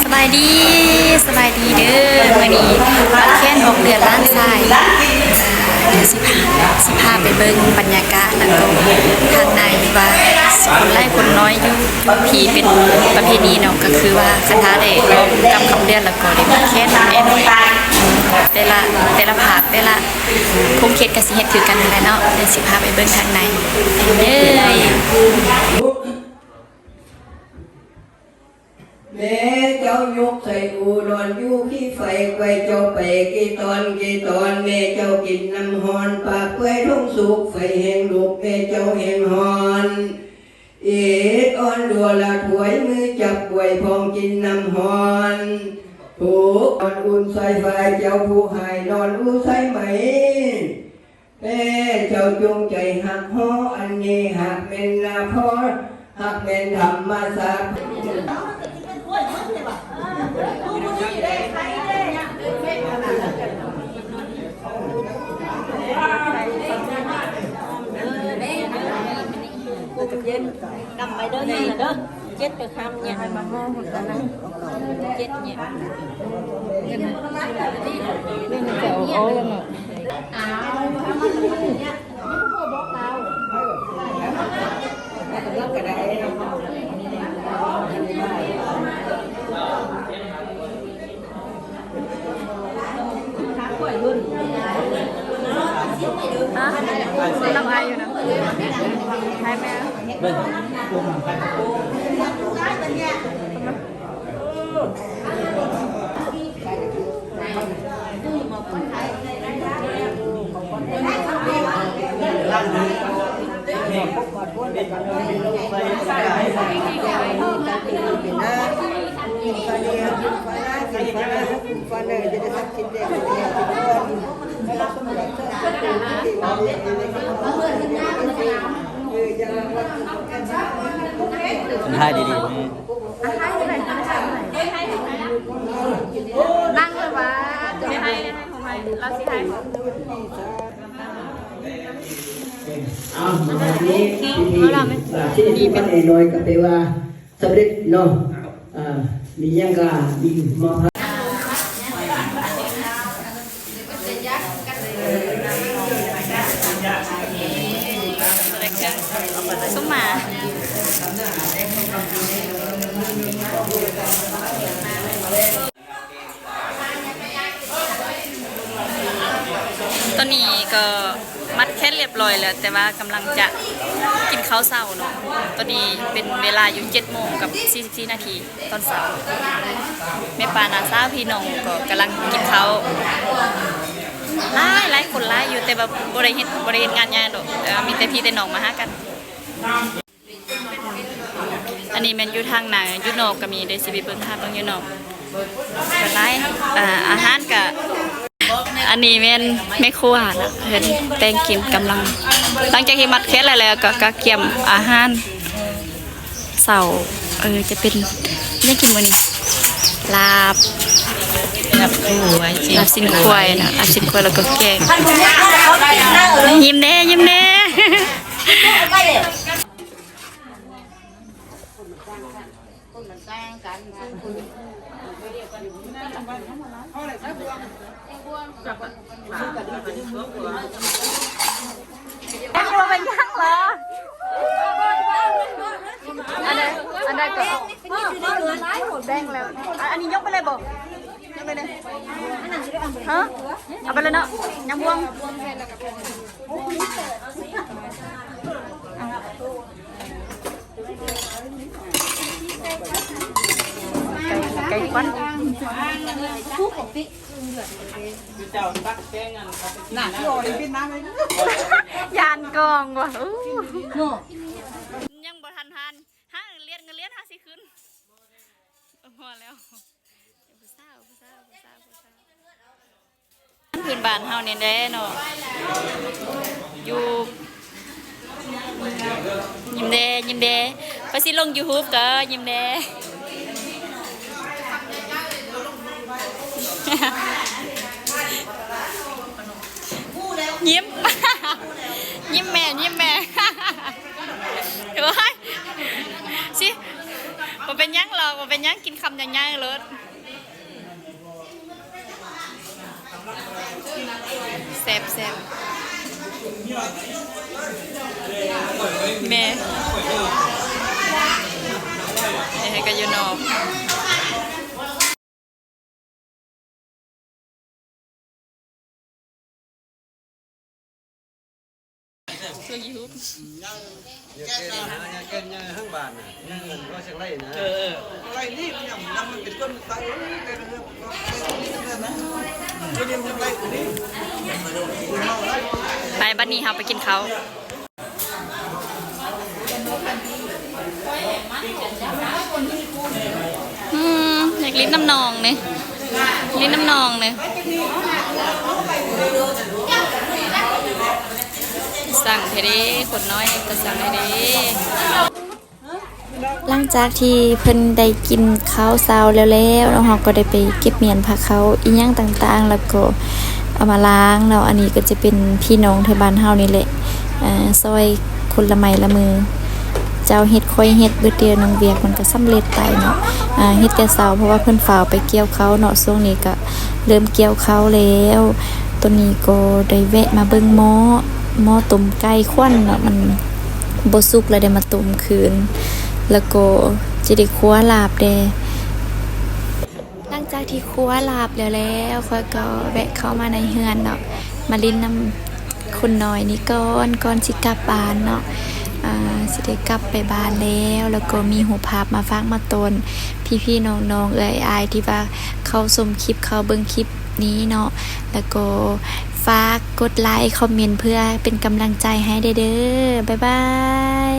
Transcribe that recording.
ສະບາຍດີ ສະບາຍດີເດີ ມື້ນີ້ມາແຄນອອກເດືອນຫຼານຊາຍ ດຽວຊິພາ ຊິພາໄປເບິ່ງບັນຍາກາດ ແລ້ວກໍທາງໃນວ່າຄົນຫຼາຍຄົນນ້ອຍຢູ່ ຢູ່ພີ້ເປັນປະເພນີເນາະ ກໍຄືວ່າຄັນຖ້າໄດ້ອອກກັບຄຳເດືອນ ແລ້ວກໍໄດ້ມາແຄນແອນ ແຕ່ລະ ແຕ່ລະພາກ ແຕ່ລະຂົງເຂດກໍຊິເຮັດຄືກັນຫັ້ນແຫຼະເນາະ ດຽວຊິພາໄປເບິ່ງທາງໃນເດີ. ແມ່ເຈົ້າຍົກໃສ່ອູນອນຢູ່ຂີ້ໄຟ ໄກ່ເຈົ້າໄປກີ່ຕອນກີ່ຕອນ ແມ່ເຈົ້າກິນນ້ຳຮ້ອນ ປາກເປື່ອຍທ້ອງສຸກ ໄຟແຮງລຸກ ແມ່ເຈົ້າແຮງຮ້ອນ ເອດອອນດັວລະຖວຍ ມືຈັບກວຍ ພ້ອມກິນນ້ຳຮ້ອນ ຜູ້ອ່ອນອຸ່ນສາຍຟ້າ ເຈົ້າຜູ້ຮ້າຍນອນອູສາຍໄໝ. ແຕ່ເຈົ້າຈົ່ງໃຈຮັກຫໍ່ອັນນີ້ ຫາກແມ່ນນາພໍ່ ຫາກແມ່ນທຳມະຊາດ. ກຳໄວ້ເດີ ເຈັດກະຄຳເນຍ ເຈັດເນຍ ເງິນຈະເອົາ ເອົາແລ້ວເນາະ. ຮະ ລາວອາຍຢູ່ນະ ໃຫ້ແມ່ ທ່ານ ທ່າຍດີໆ ນີ້ ອ່ະ ຖ່າຍຢູ່ໃນ ຖ່າຍຢູ່ໃນ ນັ່ງເລີຍວ່າ ຈະໃຫ້ ໃຫ້ ໃຫ້ ລາວຊິໃຫ້ ເອົາ ມື້ນີ້ພິທີລາດທີ່ສຸພະເນກນ້ອຍກໍແປວ່າສຳເລັດເນາະ ອ່າ ມີຫຍັງກໍມີມອບໃຫ້. ຕອນນີ້ກໍມັດແຂນລຽບລ້ອຍແລ້ວ ແຕ່ວ່າກຳລັງຈະກິນເຂົ້າເຊົ້າເນາະ. ຕອນນີ້ເປັນເວລາຢູ່ເຈັດໂມງກັບສີ່ສິບສີ່ນາທີ ຕອນເຊົ້າ ແມ່ປ້ານ້າສາວພີ່ນ້ອງກໍກຳລັງກິນເຂົ້າ ຫຼາຍໆ ຄົນຫຼາຍຢູ່ ແຕ່ວ່າບໍ່ໄດ້ເຮັດ ບໍ່ໄດ້ເຮັດງານຫຍັງດອກ ແຕ່ວ່າມີແຕ່ພີ່ແຕ່ນ້ອງມາຫາກັນ. ອັນນີ້ແມ່ນຢູ່ທາງໃນ ຢູ່ນອກກໍມີເດ້ ຊິໄປເບິ່ງ ຫາເບິ່ງຢູ່ນອກ ຫຼາຍ ອາ ອາຫານກໍ ອັນນີ້ແມ່ນແມ່ຄົວນະ ເພິ່ນແຕ່ງກິນກຳລັງ ຫຼັງຈາກທີ່ມັດແຂນແລ້ວ ແລ້ວກໍກະກຽມອາຫານເຊົ້າ ເອີ ຈະເປັນຫຍັງກິນມື້ນີ້ ລາບ ລາບ ລາບຊີ້ນຄວາຍນະ ລາບຊີ້ນຄວາຍ ແລ້ວກໍແກງ ຍິ້ມແດ່ ຍິ້ມແດ່. ອັນໃດ ອັນໃດກໍແບ່ງແລ້ວ ອັນ ອັນນີ້ຍົກໄປເລີຍບໍ່? ຍັງໄປເລີຍ ຮະ ເອົາໄປເລີຍເນາະ ຍັງບ່ວງ ໄກ່ ໄກ່ຄວັນ ຢ້ານກ້ອງວ່າ ອູ້ ຍັງບໍ່ທັນທານ ຫາເງິນລຽນ ເງິນລຽນຫາຊິຂຶ້ນ ພໍແລ້ວ ຜູ້ສາວ ຜູ້ສາວ ຜູ້ສາວ ຜູ້ສາວ ພື້ນບ້ານເຮົານີ້ແຫຼະເນາະ ຢູ່ ຍິ້ມແດ່ ຍິ້ມແດ່ ຂ້ອຍຊິລົງຢູທູບກໍຍິ້ມແດ່ ຍິ້ມ ຍິ້ມແມ່ ຍິ້ມແມ່ ໂອ້ຍ ຊິ ບໍ່ເປັນຫຍັງຫຼອກ. ບໍ່ເປັນຫຍັງ ກິນຄຳໃຫຍ່ໆໂລດ. ແຊບໆ ແມ່ ເຮັດໃຫ້ກໍຢູ່ນອກ. ໄປ ບັດນີ້ເຮົາໄປກິນເຂົ້າ. ອືມ ຢາກຫຼິ້ນນຳນ້ອງນີ້ ຫຼິ້ນນຳນ້ອງນີ້ ສັ່ງແທ້ເດ້ ຄົນນ້ອຍກໍສັ່ງແທ້ເດ້. ຫຼັງຈາກທີ່ເພິ່ນໄດ້ກິນເຂົ້າເຊົ້າແລ້ວໆເນາະ ເຮົາກໍໄດ້ໄປເກັບໝ້ຽນພາເຂົ້າອີ່ຫຍັງຕ່າງໆ ແລ້ວກໍເອົາມາລ້າງເນາະ. ອັນນີ້ກໍຈະເປັນພີ່ນ້ອງແຖວບ້ານເຮົານີ້ແຫຼະ ເອີ ຊ່ອຍຄົນລະໄມ້ລະມື ເຈົ້າເຮັດຂ້ອຍເຮັດ ບາດດຽວໜຶ່ງວຽກມັນກໍສຳເລັດໄປເນາະ. ເຮັດແຕ່ເຊົ້າ ເພາະວ່າເພິ່ນຟ້າວໄປກ່ຽວເຂົ້າເນາະ ຊ່ວງນີ້ກໍເລີ່ມກ່ຽວເຂົ້າແລ້ວ. ຕອນນີ້ກໍໄດ້ແວະມາເບິ່ງໝໍ້ ໝໍ້ຕົ້ມໄກ່ຄວັນເນາະ ມັນບໍ່ສຸກ ແລ້ວໄດ້ມາຕົ້ມຄືນ ແລ້ວກໍຈະໄດ້ຄົວລາບແດ່. ຫຼັງຈາກທີ່ຄົວລາບແລ້ວແລ້ວ ຂ້ອຍກໍແວະເຂົ້າມາໃນເຮືອນເນາະ ມາຫຼິ້ນນຳຄົນນ້ອຍນີ້ກ່ອນ ກ່ອນຊິກັບບ້ານເນາະ. ອາ ຊິໄດ້ກັບໄປບ້ານແລ້ວ ແລ້ວກໍມີຮູບພາບມາຝາກມາຕ້ອນພີ່ໆນ້ອງໆ ເອື້ອຍອ້າຍທີ່ວ່າເຂົ້າຊົມຄລິບ ເຂົ້າເບິ່ງຄລິບນີ້ເນາະ ແລ້ວກໍຝາກກົດໄລຄອມເມັນເພື່ອເປັນກຳລັງໃຈໃຫ້ແດ່ເດີ້. ບາຍບາຍ.